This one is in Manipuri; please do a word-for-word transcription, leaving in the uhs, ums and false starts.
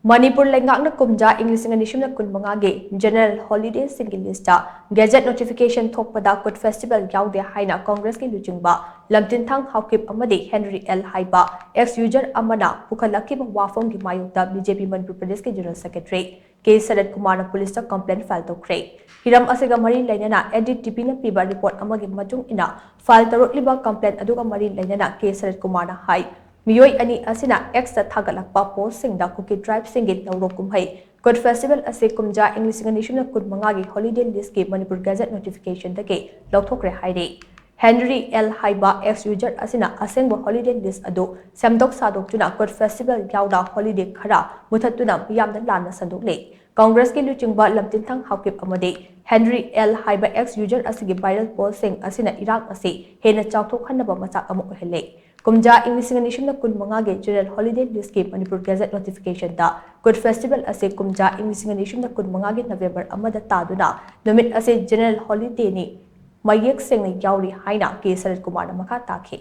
ꯃꯅꯤꯄꯨꯔ ꯂꯩꯉꯥꯛꯅ ꯀꯨꯝꯖꯥ ꯏꯪ ꯂꯤꯁꯤꯡ ꯑꯅꯤ ꯁꯨꯞꯅ ꯀꯨꯟ ꯃꯉꯥꯒꯤ ꯖꯦꯅꯔꯦꯜ ꯍꯣꯂꯤꯗꯦꯁꯤꯡꯒꯤ ꯂꯤꯁꯇ ꯒꯦꯖꯦꯠ ꯅꯣꯇꯤꯐꯤꯀꯦꯁꯟ ꯊꯣꯛꯄꯗ ꯀꯨꯠ ꯐꯦꯁꯇꯤꯚꯦꯜ ꯌꯥꯎꯗꯦ ꯍꯥꯏꯅ ꯀꯣꯡꯒ꯭ꯔꯦꯁꯀꯤ ꯂꯨꯆꯤꯡꯕ ꯂꯝꯇꯤꯟꯊꯪ ꯍꯥꯎꯀꯤꯞ ꯑꯃꯗꯤ ꯍꯦꯟꯔꯤ ꯑꯦꯜ ꯍꯥꯏꯕ ꯑꯦꯛꯁ ꯌꯨꯖꯔ ꯑꯃꯅ ꯄꯨꯈꯠꯂꯛꯈꯤꯕ ꯋꯥꯐꯝꯒꯤ ꯃꯥꯌꯣꯛꯇ ꯕꯤ ꯖꯦ ꯄꯤ ꯃꯅꯤꯄꯨꯔ ꯄ꯭ꯔꯗꯦꯁꯀꯤ ꯖꯦꯅꯔꯦꯜ ꯁꯦꯀ꯭ꯔꯦꯇꯔꯤ ꯀꯦ ꯁꯔꯠ ꯀꯨꯃꯥꯔꯅ ꯄꯨꯂꯤꯁꯇ ꯀꯝꯄ꯭ꯂꯦꯟ ꯐꯥꯏꯜ ꯇꯧꯈ꯭ꯔꯦ꯫ ꯍꯤꯔꯝ ꯑꯁꯤꯒ ꯃꯔꯤ ꯂꯩꯅꯅ ꯑꯦꯟ ꯗꯤ ꯇꯤ ꯄꯤꯅ ꯄꯤꯕ ꯔꯤꯄꯣꯔꯠ ꯑꯃꯒꯤ ꯃꯇꯨꯡ ꯏꯟꯅ ꯐꯥꯏꯜ ꯇꯧꯔꯛꯂꯤꯕ ꯀꯝꯄ꯭ꯂꯦꯟ ꯑꯗꯨꯒ ꯃꯔꯤ ꯂꯩꯅꯅ ꯀꯦ ꯁꯔꯠ ꯀꯨꯃꯥꯔꯅ ꯍꯥꯏ, ꯃꯤꯑꯣꯏ ꯑꯅꯤ ꯑꯁꯤꯅ ꯑꯦꯛꯁꯇ ꯊꯥꯒꯠꯂꯛꯄ ꯄꯣꯁꯁꯤꯡꯗ ꯀꯨꯀꯤ ꯇ꯭ꯔꯥꯏꯕꯁꯤꯡꯒꯤ ꯂꯧꯔꯣꯛ ꯀꯨꯝꯍꯩ ꯀꯨꯠ ꯐꯦꯁꯇꯤꯚꯦꯜ ꯑꯁꯤ ꯀꯨꯝꯖꯥ ꯏꯪ ꯂꯤꯁꯤꯡ ꯑꯅꯤ ꯁꯨꯞꯅ ꯀꯨꯟ ꯃꯉꯥꯒꯤ ꯍꯣꯂꯤꯗꯦ ꯂꯤꯁꯀꯤ ꯃꯅꯤꯄꯨꯔ ꯒꯦꯖꯦꯠ ꯅꯣꯇꯤꯐꯤꯀꯦꯁꯟꯗꯒꯤ ꯂꯧꯊꯣꯛꯈ꯭ꯔꯦ ꯍꯥꯏꯔꯤ꯫ ꯍꯦꯟꯔꯤ ꯑꯦꯜ ꯍꯥꯏꯕ ꯑꯦꯛꯁ ꯌꯨꯖꯔ ꯑꯁꯤꯅ ꯑꯁꯦꯡꯕ ꯍꯣꯂꯤꯗꯦ ꯂꯤꯁ ꯑꯗꯨ ꯁꯦꯝꯗꯣꯛ ꯁꯥꯗꯣꯛꯇꯨꯅ ꯀꯨꯠ ꯐꯦꯁꯇꯤꯚꯦꯜ ꯌꯥꯎꯅ ꯍꯣꯂꯤꯗꯦ ꯈꯔ ꯃꯨꯊꯠꯇꯨꯅ ꯃꯤꯌꯥꯝꯗ ꯂꯥꯟꯅ ꯁꯟꯗꯣꯛꯂꯤ꯫ ꯀꯣꯡꯒ꯭ꯔꯦꯁꯀꯤ ꯂꯨꯆꯤꯡꯕ ꯂꯝꯇꯤꯟꯊꯪ ꯍꯥꯎꯀꯤꯞ ꯑꯃꯗꯤ ꯍꯦꯟꯔꯤ ꯑꯦꯜ ꯍꯥꯏꯕ ꯑꯦꯛꯁ ꯌꯨꯖꯔ ꯑꯁꯤꯒꯤ ꯚꯥꯏꯔꯦꯜ ꯄꯣꯁꯁꯤꯡ ꯑꯁꯤꯅ ꯏꯔꯥꯡ ꯑꯁꯤ ꯍꯦꯟꯅ ꯆꯥꯎꯊꯣꯛꯍꯟꯅꯕ ꯃꯆꯥꯛ ꯑꯃ ꯑꯣꯏꯍꯜꯂꯤ꯫ ꯀꯨꯝꯖꯥ ꯏꯪ ꯂꯤꯁꯤꯡ ꯑꯅꯤ ꯁꯨꯞꯅ ꯀꯨꯟ ꯃꯉꯥꯒꯤ ꯖꯦꯅꯔꯦꯜ ꯍꯣꯂꯤꯗꯦ ꯂꯤꯁꯀꯤ ꯃꯅꯤꯄꯨꯔ ꯒꯦꯖꯦꯠ ꯅꯣꯇꯤꯐꯤꯀꯦꯁꯟꯗ ꯀꯨꯠ ꯐꯦꯁꯇꯤꯚꯦꯜ ꯑꯁꯤ ꯀꯨꯝꯖꯥ ꯏꯪ ꯂꯤꯁꯤꯡ ꯑꯅꯤ ꯁꯨꯞꯅ ꯀꯨꯟ ꯃꯉꯥꯒꯤ ꯅꯕꯦꯝꯕꯔ ꯑꯃꯗ ꯇꯥꯗꯨꯅ ꯅꯨꯃꯤꯠ ꯑꯁꯤ ꯖꯦꯅꯔꯦꯜ ꯍꯣꯂꯤꯗꯦꯅꯤ ꯃꯌꯦꯛ ꯁꯦꯡꯅ ꯌꯥꯎꯔꯤ ꯍꯥꯏꯅ ꯀꯦ ꯁꯔꯠ ꯀꯨꯃꯥꯔꯅ ꯃꯈꯥ ꯇꯥꯈꯤ꯫